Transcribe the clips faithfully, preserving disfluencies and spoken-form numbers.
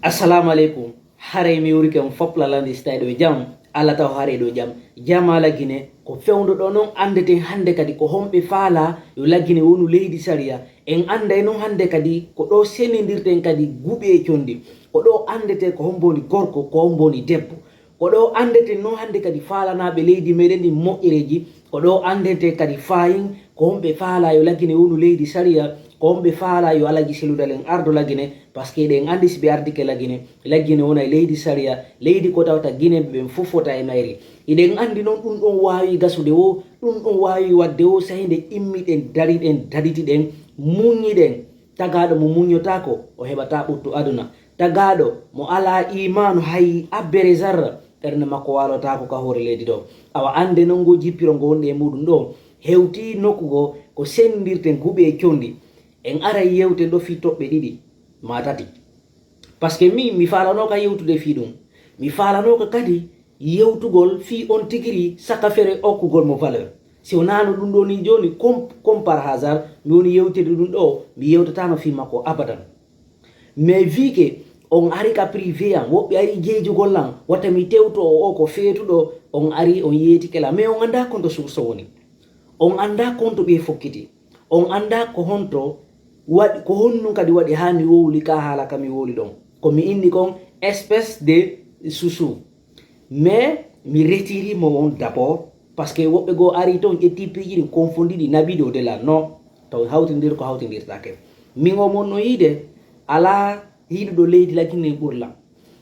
Assalamu aleykum. Haray mi wurike on fop lalande si tawi ɗo jam. Allah taw haray ɗo jam. Jama Lagine, ko fewndo ɗo non andeten hande kadi ko homɓe faala yo Lagine wonu leydi sariya. En anday non hande kadi ko ɗo senindirten kadi guuɓi e condi. Ko ɗo andete ko hombo woni gorko, ko hombo woni debbo. Ko ɗo andeten non hande kadi faalanaɓe leydi meɗen ɗin moƴƴereji. Ko ɗo andete kadi fayin ko homɓe faala yo Lagine wonu leydi sariya, ko homɓe faala yo Alaji Seludalen ardo Lagine. Parce que eɗen andi si ɓe ardike Lagine, Lagine wona e leydi sariya, leydi ko tawata Guinéen ɓen fof fota e mayri. Eɗen andi non ɗum ɗon wawi gasude o, ɗum ɗon wawi wadde o, sahi nde immiɗen, dariɗen, daditiɗen, muññiɗen. Tagaɗo mo muññotako, o heɓata ɓuttu aduna. Tagaɗo mo ala imanu hay abbere zarra, ɓernde makko walotaako ka hoore leydi ɗo. Awa ande non ngo jippiro ngo wonɗe e muɗum ɗo, hewti nokku go ko sendirten guuɓi e condi. En aray yewten ɗo fii toɓɓe ɗiɗi, ma tati. Parce que mi, mi faalanoka yewtude fii ɗum. Mi faalanoka kadi yewtugol fii on tigiri saka fere okkugol mo valeur. Si wonano ɗum ɗo ni joni, comme, comme par hasard, mi woni yewtede ɗum ɗo, mi yewtatano fii makko abadan. Mais vu que on ari ka privé am, woɓɓe ari jeejugol lan, wata mi tewto o, o ko feetuɗo, on ari on yeetike lan. Mais on anda konto source woni. On anda konto ɓe fokkiti. On anda ko honto waɗi, ko honɗum kadi waɗi haa mi wowli ka haala ka mi wowli ɗon. Ko mi inni kon espèce de sousou. Mais mi retiri mo on d'abord, parce que woɓɓe goo ari ton ƴetti piiji ɗin, konfondi ɗi, naɓi ɗi au delà. Non, taw hawtindir ko hawtindirtake. Min o mon no yiide, ala yiɗuɗo leydi Lagine ɓurlan.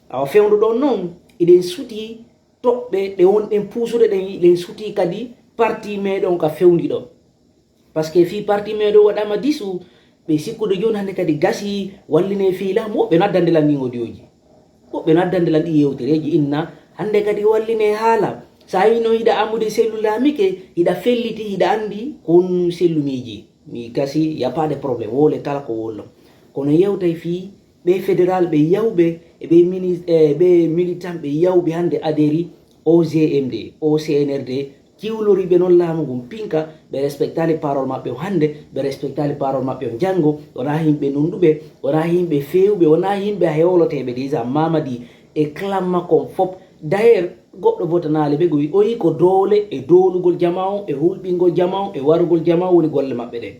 Awa fewndo ɗon non, iɗen suti toɓɓe ɗe wonɗen puusude ɗen, iɗen suti kadi parti meɗen ka fewndi ɗo. Parce que fii parti meɗen waɗama disu, ɓe sikkude joni hande kadi gasi walline fii laamu, woɓɓe no addande lan ɗin audio ji. Woɓɓe no addande lan ɗi yewtereji inna, hande kadi walline haala. Sa yino hiɗa amude sellu laamike, hiɗa felliti, hiɗa andi ko on sellu miiji. Mi gasi, y a pas de problème, wowle kala ko wowlon. Kono yewtay fii ɓe fédéral, ɓe yawɓe, e ɓe mini-, e ɓe militant, ɓe yawɓe hande adhéré au G M D, au C N R D, kiwloriɓe non laamu ngun pinka, ɓe respectali parole maɓɓe on hande, ɓe respectali parole maɓɓe on janngo, wona yimɓe nunɗuɓe, wona yimɓe feewɓe, wona yimɓe hewloteeɓe déjà Mamadi e clan makko on fop. D'ailleurs, goɗɗo votanaali ɓe, o wi, o wi ko doole e doolugol jama on, e hulɓingol jama on, e warugol jama on woni golle maɓɓe ɗen.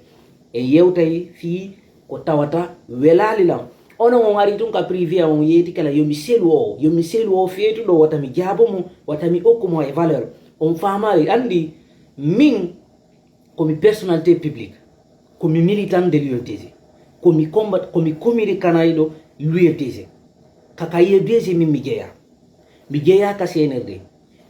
En yewtay fii ko tawata welaali lan. Onon on ari tun ka privé am, on yeeti kala yo mi selu o, yo mi selu o feetuɗo, wata mi jaabo mo, wata mi okku mo e valeur. On faamaali, andi min ko mi personnalité publique, ko mi militant de l'U F D G, ko mi combat, ko mi communicanayɗo l'U F D G. Kaka U F D G min mi jeyaa. Mi jeyaa ka C N R D.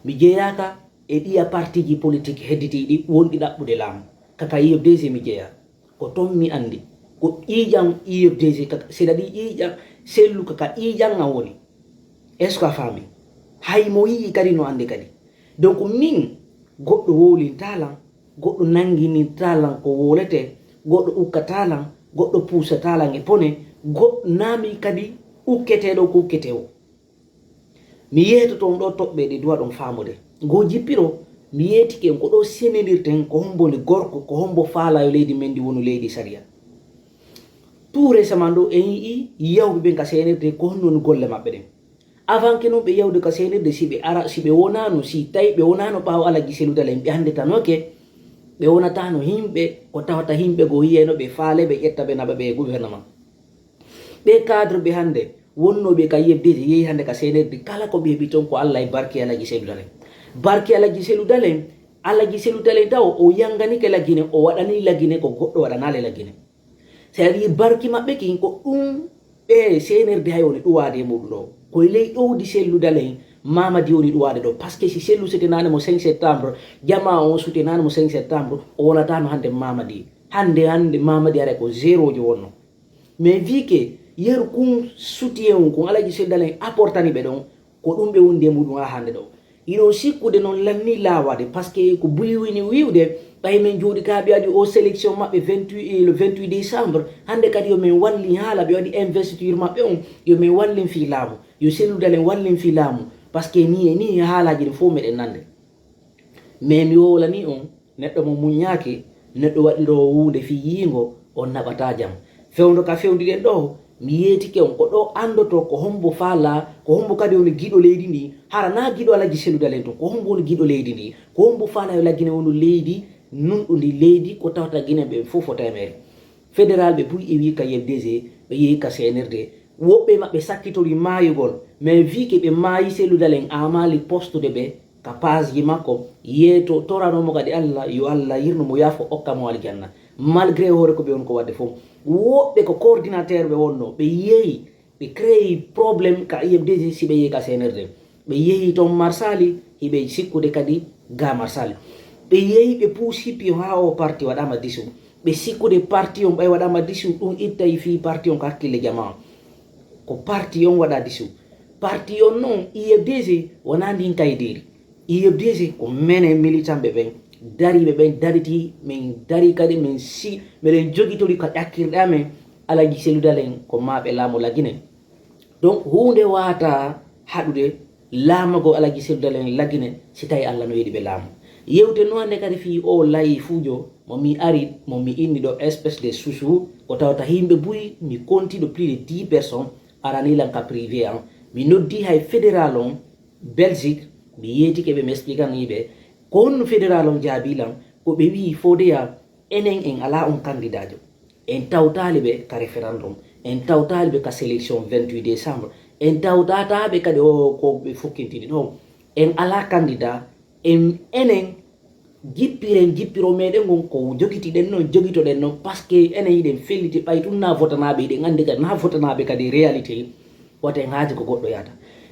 Mi jeyaa ka e ɗiya partiji politique hedditiiɗi wonɗi ɗaɓɓude laamu. Kaka U F D G mi jeyaa. Ko ton mi andi. Ko ƴiiƴam U F D G kaka, c'est-à-dire ƴiiƴam sellu kaka ƴiiƴam an woni. Est-ce que a faami? Hay mo yi'i kadi no andi kadi. Donc min, goɗɗo wowlinta lan, goɗɗo nangininta lan ko wowlete, goɗɗo ukkata lan, goɗɗo puusata lan e pone, goɗɗo naa mi kadi ukketeeɗo ko ukkete o. Mi yeetoto on ɗo toɓɓe ɗe duwa ɗon faamude. Ngo jippiro, mi yeetike on ko ɗo senindirten, ko hombo woni gorko, ko hombo faala yo leydi men ndi wonu leydi sariya. Tout récemment ɗo, en yi'i yawɓe ɓen ka C N R D, ko honno woni golle maɓɓe ɗen. Avant que non ɓe yawde ka C N R D, si ɓe ara, si ɓe wonano, si tawi ɓe wonano ɓaawo Alaji Selu Dalen, ɓe hande tanoke, ɓe wonatano yimɓe ko tawata yimɓe go yiyayno ɓe faale, ɓe ƴetta ɓe naɓa ɓe e gouvernement. Ɓe cadre ɓe hande, wonnooɓe ka U F D G, yehi hande ka C N R D, kala ko ɓe heɓi ton ko Allah e barke Alaji Selu Dalen. Barke Alaji Selu Dalen, Alaji Selu Dalen taw o yanganike Lagine, o waɗani Lagine ko goɗɗo waɗanaale Lagine. C'est-à-dire barki maɓɓe kin ko ɗum ɓe C N R D hay woni ɗuwaade e muɗum ɗo. Ko e ley ɗowdi Sellu Dalen Mamadi woni ɗuwaade ɗo. Parce que si Sellu sutenaani mo cinq septembre, jamaa on sutenaani mo cinq septembre, o wonataano hande Mamadi. Hande, hande Mamadi are ko zéro jo wonno. Mais vu que yeru kun soutien on, kun Alaji Sellu Dalen apportani ɓe ɗon, ko ɗum ɓe wondi e muɗum haa hande ɗo. Ino sikkude noon lanni laawaade, parce que ko buy wini wiwde, ɓay men jooɗi ka ɓe adi o sélection maɓɓe vingt-huit, le vingt-huit décembre, hande kadi yo men wallin haala, ɓe waɗi investiture maɓɓe on, yo men wallin fii laamu, yo Sellu Dalen wallin fii laamu, parce que ni e ni haalaaji ɗin fof meɗen nande. Mais mi wowlani on, neɗɗo mo muññaaki, neɗɗo waɗiroowo huunde fii yiingo, on naɓataa jam. Fewndo ka fewndi ɗen ɗo, Mi yeetike on ko ɗo anndoto ko hombo faala, ko hombo kadi woni giɗo leydi ndi. Hara na giɗo Alhaji Cellou Dalein tun, ko hombo woni giɗo leydi ndi? Ko hombo faala yo Laguinée wonu leydi nunɗundi, leydi ko tawata Guinée ɓe fof fo teemere? Fédéral ɓe buy e wi ka Y F D G, ɓe yehi ka C N R D. Woɓɓe maɓɓe sakkitori maayugol, mais vi que ɓe maayi Cellou Dalein amali postude ɓe ka page ji makko, yeeto toranomo kadi Allah, yo Allah yirnu mo, yaafo, okka mo aljanna. Malgré hoore ko ɓe woni ko wadde fof, woɓɓe ko coordinateur ɓe wonno, ɓe yehi, ɓe créé problème ka I F D G si ɓe yehi ka C N R D. Ɓe yehi toon Marsali, hiɓe sikkude kadi ga Marsali. Ɓe yehi ɓe puus hippi o haa o parti waɗama disu. Ɓe sikkude parti on ɓay waɗama disu, ɗum ittay fii parti on ko hakkille jamaa. Ko parti on waɗa disu. Parti on noon, I F D G wonaa ndin kaydeeri. I F D G ko menen militant ɓe ɓen, dariiɓe ɓen dariti, min darii kadi min si, miɗen jogitori ko ƴakkirɗe amen. Alhaji Cellou Dalein ko maaɓe laamu Laguinée. Donc huunde waata haɗude laamago Alhaji Cellou Dalein Laguinée si tawi Allah no yiɗi ɓe laamu. Yewte no hannde kadi fii o layifuujo mo mi ari, mo mi inni ɗo espèce de chouchou, ko tawata yimɓe buy mi konti ɗo plus de dix personnes arani lan ka privé an. Mi noddi hay fédéral on Belgique, mi yeetike ɓe, mi expliquani ɓe ko honno fédéral on jaabi lan, ko ɓe wi'i foodeya enen en alaa on kandidaajo. En tawtaali ɓe ka référendum, en tawtaali ɓe ka sélection vingt-huit décembre, en tawtataa ɓe kadi o ko ɓe fokkintini ɗon. En alaa candidat, en enen jippiren jippiro meɗen ngon ko jogitiɗen noon, jogitoɗen noon, parce que enen hiɗen felliti ɓay tun na votanaaɓe, hiɗen anndi kadi na votanaaɓe kadi réalité, wata en haaji ko goɗɗo yahata.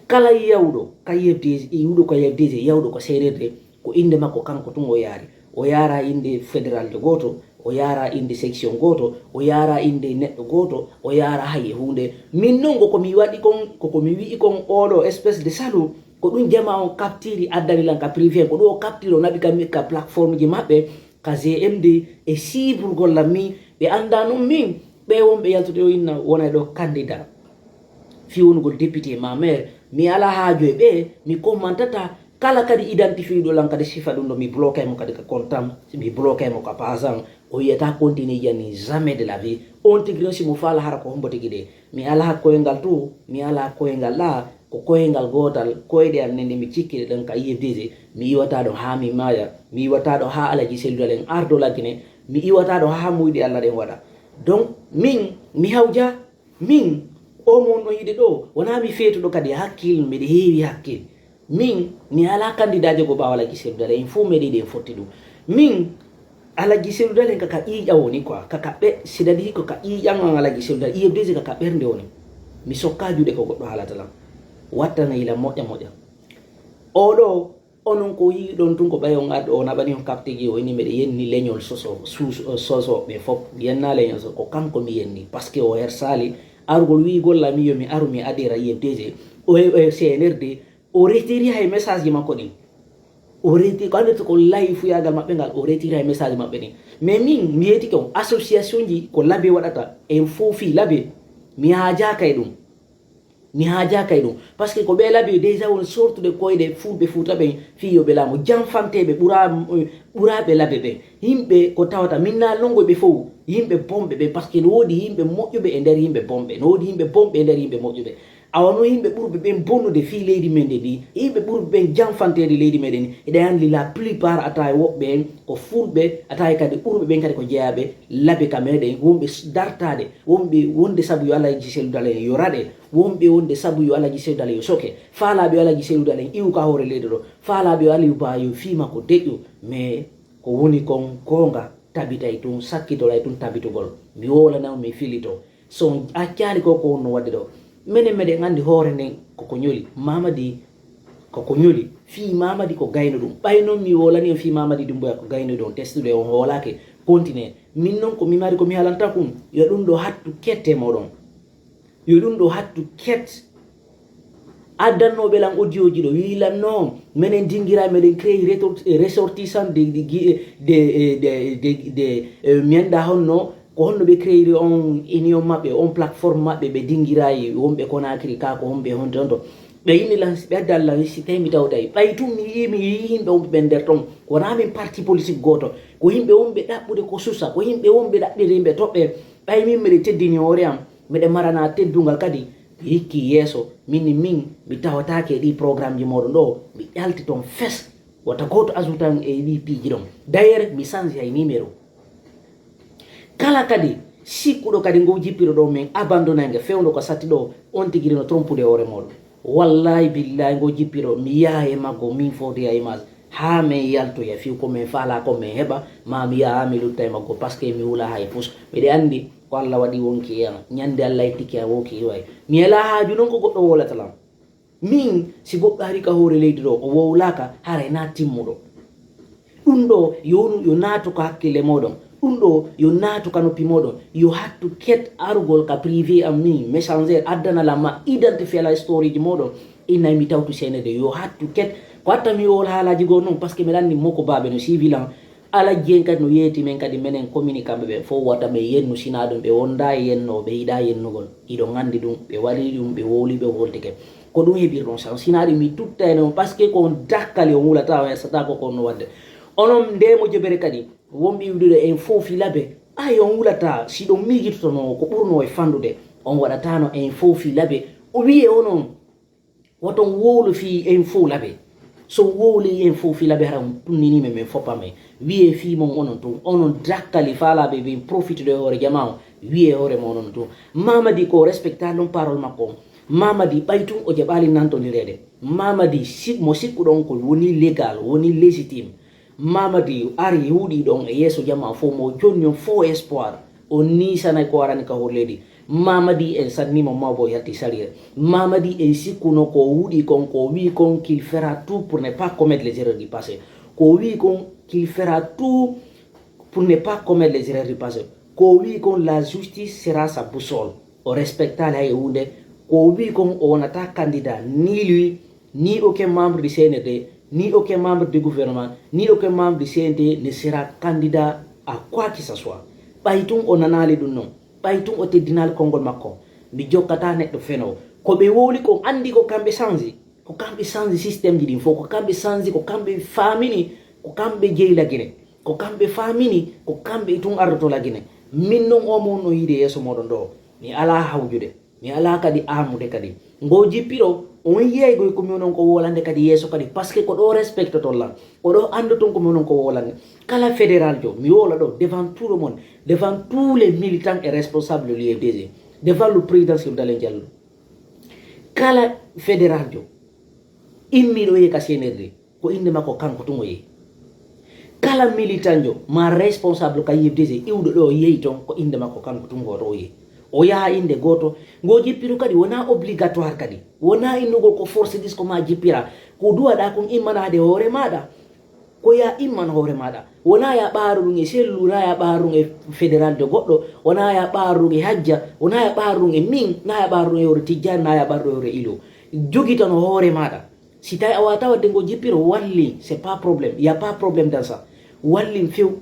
Kala yawɗo ka I F D G, iwɗo ka I F D G, yawɗo ka C N R D, ko innde makko kanko tun o yaari. O yaara innde fédéral de gooto, o yaara innde section gooto, o yaara innde neɗɗo gooto, o yaara hay e huunde. Min noon ko ko mi waɗi kon, ko ko mi wi'i kon, oɗo espèce de salaud, ko ɗum jama on kaptiri addani lan ka privé, ko ɗum o kaptiri o naɓi ka mi-, ka plateforme ji maɓɓe, ka G M D e sibrugol lan min, ɓe annda noon min, ɓe wonɓe yaltude o inna wona ɗo candidat. Fii wonugol député ma maire, mi alaa haaju e ɓe, mi commentatah. Kala kadi identifié ɗo lan kadi sifa ɗum ɗo, mi bloqué mo kadi ka compte am, mi bloqué mo ka page am. O yiyata continue yani jamais de la vie. On tigi noon si mo faala hara ko hombo tigi de. Mi alaa koyngal to, mi alaa koyngal ɗa, ko koyngal gootal, koyɗe am nene mi cikkiɗe ɗon ka I F D G. Mi iwata ɗo haa mi maaya, mi iwata ɗo haa Alhaji Cellou Dalein ardo Laguinée, mi iwata ɗo haa muyɗe Allah ɗen waɗa. Donc, min, mi hawja, min, o mo on ɗon yiɗe ɗo, wonaa mi feetuɗo kadi hakkil, miɗo heewi hakkil. Min, mi alaa kandidaajo go ɓaawo Alhaji Cellou Dalein, en fof meɗen yiɗi en fotti ɗum. Min, Alhaji Cellou Dalein ka, ka ƴiiƴam woni quoi, ka, ka ɓe-, c'est-à-dire ko ka ƴiiƴam an Alhaji Cellou Dalein, I F D G ka, ka ɓernde woni. Mi sokka juuɗe ko goɗɗo haalata lan. Wattana ila moƴƴa moƴƴa. Oɗo, onon ko yiɗon tun ko ɓay on addo, o naɓani on kaptigi, o ini meɗe yenni leñol soso, sus-, soso ɓe fof. Mi yenna leñol soso, ko kanko mi yenni. Parce que o hersali arugol wi'igol lan mi yo mi aru mi adira I F D G, o, o C N R D, o retiri hay message ji makko ɗin. O reti-, ko anndirta ko layifuyaagal maɓɓe ngal, o retiri hay message maɓɓe ɗin. Mais min, mi yeetike on, association ji ko labe waɗata, en fof fii labe. Mi haajaaka e ɗum. Mi haajaaka e ɗum. Parce que ko ɓe labe déjà woni sortude koyɗe fulɓe Fuuta ɓen fii yo ɓe laamu. Janfanteeɓe ɓura, ɓuraaɓe labe ɓen. Yimɓe ko tawata, min na longo ɓe fof, yimɓe bonɓe ɓen, parce que no woodi yimɓe moƴƴuɓe e nder yimɓe bonɓe. No woodi yimɓe bonɓe e nder yimɓe moƴƴuɓe. Awa no yimɓe ɓurɓe ɓen bonnude fii leydi men ndi, yimɓe ɓurɓe ɓen janfanteede leydi meɗen, eɗen anndi la plupart a tawa e woɓɓe en ko fulɓe, a tawa e kadi ɓurɓe ɓen kadi ko jeyaaɓe labe ka meɗen, wonɓe s-, dartaade, wonɓe wonde sabu yo Alhaji Cellou Dalein yo raɗe, wonɓe wonde sabu yo Alhaji Cellou Dalein yo soke, faalaaɓe yo Alhaji Cellou Dalein iwu ka hoore leydi ɗo, faalaaɓe yo Aliou Ba yo fii makko deƴƴu, mais ko woni kon goonga tabitay tun, sakkitoray tun tabitugol. Mi wowlana on, mi filito. So on accaali ko, ko wonno waɗde ɗo. Menen meɗen anndi hoore nden koko ñoli. Mamadi koko ñoli. Fii Mamadi ko gayno ɗum. Ɓay noon mi wolani on fii Mamadi Dumbuya ko gayno ɗum. Testude on hoolaake. Continue. Min noon ko mi mari ko mi haalanta kun. Yo ɗum ɗo hattu kette moɗon. Yo ɗum ɗo hattu ket. Addannooɓe lan audio ji ɗo wi'i lan non. Menen dingira meɗen créé retor-, ressortissant de, de, de, de, de, eh, mi annda honno, ko honno ɓe créiri on union maɓɓe, on plateforme maɓɓe, ɓe dingirayi wonɓe Conakry ka, ko honɓe honto honto. Ɓe inni lan, ɓe addan lan, si tawi mi tawtay. Ɓay tun mi yii, mi yii yimɓe wonɓe ɓen nder ton. Wonaa min parti politique gooto. Ko yimɓe wonɓe ɗaɓɓude ko susa, ko yimɓe wonɓe ɗaɓɓude yimɓe toɓɓe. Ɓay min miɗo teddini hoore am. Miɗen marana teddungal kadi, mi yikki yeeso, min ni min, mi tawataake e ɗi programmeji mooɗon ɗo, mi ƴalti toon fes. Wata gooto ajoutan e ɗi piiji ɗon. D'ailleurs, mi change hay numéro. Kala kadi sikkuɗo kadi ngo jippiro ɗo min abandonay nge fewndo ko satti ɗo, on tigi no trompude hoore mooɗon. Wallahi billahi ngo jippiro mi yaha e maggo min foti ya image. Haa min yaltoya fiw ko min faala ko min heɓa, ma mi yaha mi lutta e maggo parce que mi hula hay fus. Miɗe anndi ko Allah waɗi wonki e am. Ñande Allah ittike a woki iway. Mi ala haaju non ko goɗɗo wolata lam. Min, si goɗɗo ari ka hoore leydi ɗo, o wowlaka, haray na timmuɗo. Ɗum ɗo, yo nu-, yo naatu ka hakkille mooɗon. Ɗum ɗo, yo naatu ka noppi mooɗon. Yo hattu ket arugol ka privé am min, messenger, addana lam ma identifier la story ji mooɗon. Inay mi tawtu senede, yo hattu ket. Ko atta mi wowla haalaji goo non, parce que mi lanni moko baabe no civil an. Alajji en kadi no yeeti men kadi menen communiquant ɓe ɓen fof wata ɓe yennu sina ɗum ɓe wonda e yennooɓe yiɗa yennugol. Iɗon anndi ɗum, ɓe waɗi ɗum, ɓe wowli, ɓe woltike. Ko ɗum heɓirɗon sa sina ɗum mi tutta ene on parce que ko on dakkali on wulata on esata ko ko on no wadde. Onon nde mo jebere kadi wonɓe iwdude en fof fi labe. Ay on wulata si ɗon miijitotono ko ɓurno e fandude on waɗatano en fof fi labe. O wiye onon woton wowlu fi en fof labe. So wowli en fof fi labe hara tunninime men foppa men. Wiye fi mon onon tun. Onon dakkali faalaɓe ɓe profitude e hoore jama o. Wiye hoore mo onon tun. Mamadi ko respecta ɗum parole makko on. Mamadi ɓay tun o jaɓali nantonireede. Mamadi si-, mo sikkuɗon ko woni légal, woni légitime. Mamadi ari huuɗi ɗon e yeeso jama fof mo jonni on faux espoir. O niisanay ko arani ka hoore leydi. Mamadi en sannimo mawbo yalti sarire. Mamadi en sikkuno ko wuɗi kon, ko wi kon qu'il fera tout pour ne pas commettre les erreurs du passé. Ko wi kon qu'il fera tout pour ne pas commettre les erreurs du passé. Ko wi kon la justice sera sa boussole. O respectali hay e hunde. Ko wi kon o wonata candidat ni lui, ni aucun membre du C N R D, ni aucun membre du gouvernement, ni aucun membre du C N T ne sera candidat à quoi que ce soit. Ɓay tun o nanali ɗum non. Ɓay tun o teddinali konngol makko. Mi jokkata neɗɗo fenowo. Ko ɓe wowli kon anndi ko kamɓe sanji. Ko kamɓe sanji système ji ɗin fof. Ko kamɓe sanji, ko kamɓe faamini, ko kamɓe jeyi Lagine. Ko kamɓe faamini, ko kamɓe tun ardoto Lagine. Min non o mo on no yiide yeeso moɗon ɗo. Mi ala hawjude. Mi ala kadi amude kadi. Ngo jippiro, on yiyay goy ko mi onon ko wolande kadi yeeso kadi. Parce que ko ɗo respectoton lan. Ko ɗo andoton ko mi onon ko wolande. Kala fédéral jo, mi wola ɗo devant tout le monde, devant tous les militants et responsables de l'U F D G, devant le président Cellou Dalein Diallo. Kala fédéral jo, immiɗo e ka C N R D, ko innde makko kanko tun o yehi. Kala militant jo, ma responsable ka U F D G, iwɗo ɗo yehi ton, ko innde makko kanko tun hoto o yehi. O yaha innde gooto, ngo jippiro kadi wona obligatoire kadi. Wona innugol ko force dis ko ma jippira. Ko duwaɗa kon immanade hoore maɗa. Ko ya imman hoore maɗa. Wona ya ɓaaru ɗum e Sellu, na ya ɓaaru ɗum e fédéral de goɗɗo, wona ya ɓaaru ɗum e Hajja, wona ya ɓaaru ɗum e min, na ya ɓaaru ɗum e hoore Tijjani, na ya ɓaaru ɗum e hoore Ilo. Jogitano hoore maɗa. Si tawi a wata wadde ngo jippiro, walli, c'est pas problème. Il y a pas problème dans ça. Walli few.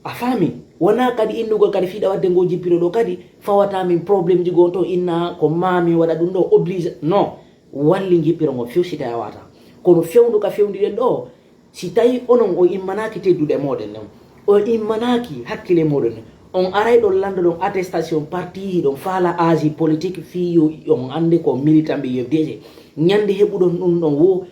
A faami? Wona kadi innugol kadi fiiɗa wadde ngo jippiro ɗo kadi, fawata min problème ji gon to inna ko ma min waɗa ɗum ɗo oblige. Non. Walli jippiro ngo few si tawi a wata. Kono fewndu ka fewndi ɗen ɗo, si tawi onon o immanaaki teddude moɗon ɗon, o immanaaki hakkile moɗon ɗon, on aray ɗon lanndo ɗon attestation parti hiɗon faala âge politique fii yo on annde ko militant ɓe U F D G. Ñande heɓuɗon ɗum ɗon wo,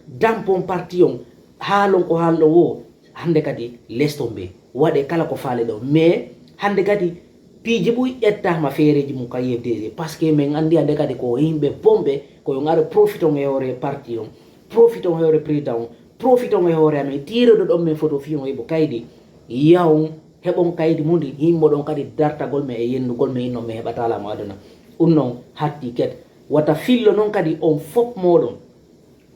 dampon parti on, haalon ko haalɗon wo, hannde kadi leston ɓe. Waɗe kala ko faale ɗon. Mais hannde kadi piiji ɓuy ƴettama feereji mum ka U F D G. Parce que min anndi hannde kadi ko yimɓe bonɓe, ko yo ngaɗa profiton e hoore parti on, profiton e hoore président on, profiton e hoore amen, tiiroɗo ɗon min photo fii on heɓo kaydi, yawon heɓon kaydi mum ndi, himmo ɗon kadi dartagol men e yennugol men innon min heɓata laamu aduna. Ɗum non hatti ket. Wata fillo non kadi on fop moɗon.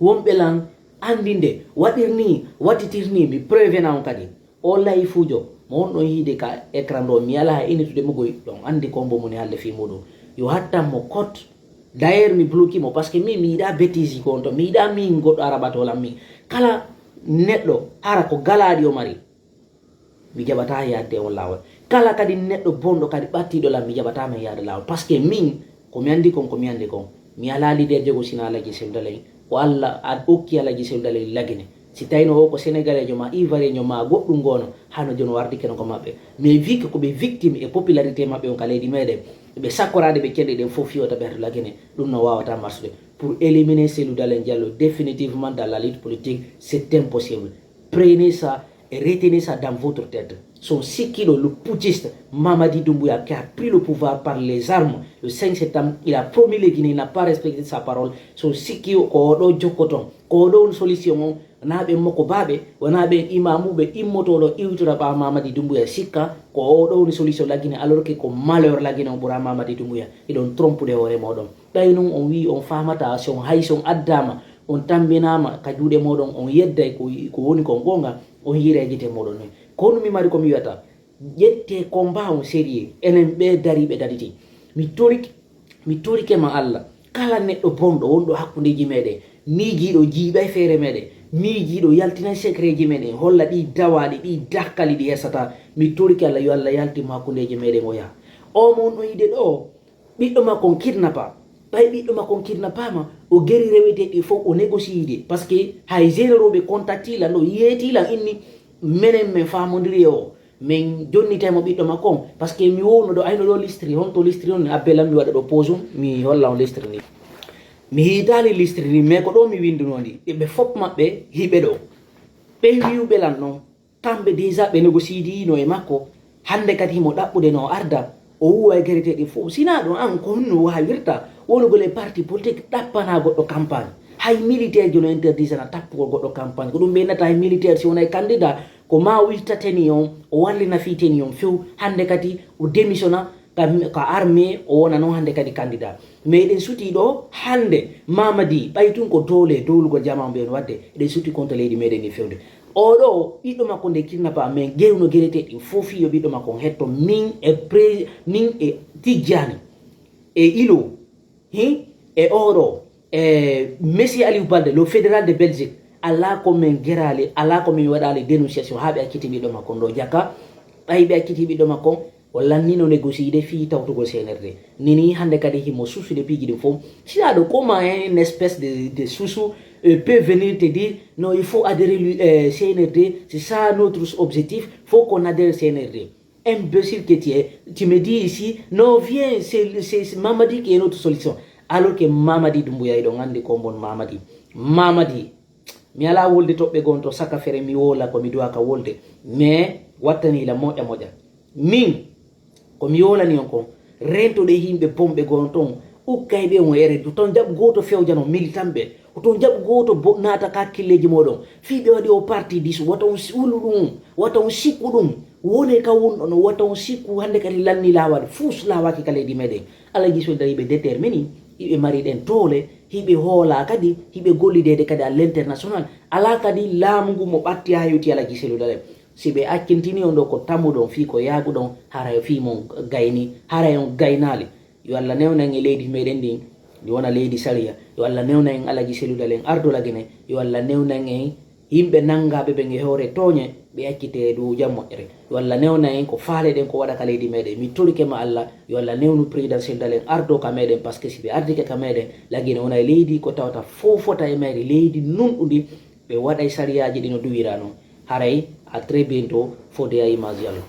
Wonɓe lan anndi nde waɗir ni, waɗitir ni, mi prévena on kadi. O layifuujo mo on ɗon yiide ka écran ɗo, mi alaa e initude mo goy, ɗon anndi ko mbo moni haalde fii muɗum. Yo hattan mo kot. D'ailleurs, mi bloki mo, parce que min mi yiɗaa bêtise ko on to. Mi yiɗaa min goɗɗo ara ɓatoolam min. Kala neɗɗo ara ko galaaɗi o mari, mi jaɓataa yaadde on laawol. Kala kadi neɗɗo bonɗo kadi ɓattiiɗo lan, mi jaɓataa men yaade laawol. Parce que min, ko mi anndi kon, ko mi anndi kon. Mi alaa leader jogo sina Alhaji Seydou Dalein. Ko Allah ad-, okki Alhaji Seydou Dalein Lagine. Si tawino o ko Sénégaleejo ma, Ivoirienjo ma, goɗɗum goono, hano jono wardike no ko maɓɓe. Mais vu que ko ɓe victime e popularité maɓɓe on ka leydi meɗen, Ɓe sakkoraade ɓe celle ɗen fof fiyota ɓe hatu lagine, ɗum no wawata marsude. Pour éliminer Cellou Dalein Diallo définitivement dans la lutte politique, c'est impossible. Prenez ça et retenez ça dans votre tête. Son sikkiɗo, le putschiste Mamadi Doumbouya, qui a pris le pouvoir par les armes le cinq septembre, il a promis les Guinéens, il n'a pas respecté sa parole. Son sikkiɗo ko oɗo jokkoton, ko oɗo on solution on. Wona ɓen moko baɓe, wona ɓen imamuɓe immotoɗo iwtora ɓa Mamadi Doumbouya sikka ko oɗo woni solution lagine, alors que ko malheur lagine on ɓura Mamadi Doumbouya. Iɗon trompude hoore moɗon. Ɓay non on wi on famata, si on hay si on addama, on tambinama ka juuɗe moɗon, on yedday ko, ko woni kon gonga, on yiiray gite moɗon noy. Kono mi mari ko mi wiyata, ƴette combat on sérieux, enen ɓe dariɓe dariti. Mi torike, mi torike ma Allah, kala neɗɗo bonɗo wonɗo hakkundeji meɗen, miijiɗo jiiɓay feere meɗen, miijiɗo yaltinay secretji meɗen, holla ɗi dawaɗi, ɗi dakkali ɗi hesata, mi torike Allah, yo Allah yaltin mo hakkundeji meɗen o yaha. O mo on yiide ɗo, ɓiɗɗo makko on kidnappa. Ɓay ɓiɗɗo makko on kidnappama, o geri reweteɗi fof o négociide. Parce que hay généraux ɓe contactila, no yeetila inni, menen men famodiri e o. Min jonnitay mo ɓiɗɗo makko on, parce que mi wowno ɗo, ayno ɗo listri, honto listri on? Abbe lam mi waɗa ɗo pause on, mi holla on listri ni. Mi hiitali listri ni, mais ko ɗo mi winduno ndi. Ɓe fof maɓɓe hiɓe ɗo. Ɓe wi'uɓe lan non, kamɓe déjà ɓe négociidino e makko. Hannde kadi himo ɗaɓɓude no arda, o wuwa e gereteɗi fof. Sina ɗum an, ko honno wawirta wonugol e parti politique ɗappana goɗɗo campagne? Hay militaire jono interdisana tappugol goɗɗo campagne. Ko ɗum ɓe nata hay militaire si wonay candidat, ko ma o itta tenue on, o wallina fii tenue on few. Hannde kadi o démissionna ka, ka armée, o wona non hannde kadi candidat. Mais eɗen suti ɗo hannde Mamadi, ɓay tun ko doole dowlugol jama on ɓe on wadde, eɗen suti konto leydi meɗen ndi fewde. Oɗo ɓiɗɗo makko nde kidnappa, mais gewno gereteɗi fof fii yo ɓiɗɗo makko on hetto, min e pré-, min e Tijjani e Ilo. Hi, e oɗo, e Monsieur Aliou Balde, le fédéral de Belgique, ala ko min gerali, ala ko min waɗali dénonciation haa ɓe acciti ɓiɗɗo makko ndo jaka. Ɓay ɓe acciti ɓiɗɗo makko, o lannino négociide fii tawtugol C N R D. Nini hannde kadi himo susude piiji ɗin fof. Sina ɗo comme un espèce de, de sousou, euh, peut venir te dire, non, il faut adhérer lui, euh, C N R D, c'est ça notre objectif, faut qu'on adhère C N R D. Imbécile que tu es, tu me dis ici, non, viens, c'est, c'est, c'est Mamadi qui est notre solution. Alors que Mamadi Doumbouya, iɗon anndi ko mbon Mamadi. Mamadi, mi ala wolde toɓɓe gon to saka fere, mi wola ko mi duwa ka wolde. Mais wattani la moƴƴa moƴƴa. Min, ko mi wolani on kon, rentoɗe yimɓe bonɓe gon ton, ukkay ɓe on ere, ton jaɓu gooto fewjano militant ɓe. Oton jaɓu gooto bo-, naata ka hakkilleeji mooɗon. Fii ɓe waɗi o parti disu, wata on si-, wulu ɗum, wata on sikku ɗum. Wone ka wonɗon, wata on sikku hannde kadi lanni laawaade, fuus laawaaki ka leydi meɗen. Alaji Cellou Dalein hiɓe détermini, hiɓe mari ɗen toole, hiɓe hoola kadi, hiɓe gollideede kadi à l'international. Alaa kadi laamu ngu mo ɓatti haa hewti Alaji Cellou Dalein. Si ɓe accintini on ɗo ko tammuɗon fii ko yaaguɗon, haray fii mon gayni, haray on gaynaali. Yo Allah newna en e leydi meɗen ndin, ndi wona leydi sariya. Yo Allah newna en Alaji Cellou Dalein ardo Lagine. Yo Allah newna en e yimɓe nangaaɓe ɓen e hoore tooñe, ɓe accite e dow jam moƴƴere. Yo Allah newna en ko faaleɗen ko waɗa ka leydi meɗen. Mi torike ma Allah, yo Allah newnu président Cellou Dalein ardo ka meɗen, parce que si ɓe ardike ka meɗen, Lagine wona e leydi ko tawata fow fota e mayri, leydi nunɗundi, ɓe waɗay sariyaaji ɗi no duwira non. Haray, à très bientôt, Fodé à Image Diallo.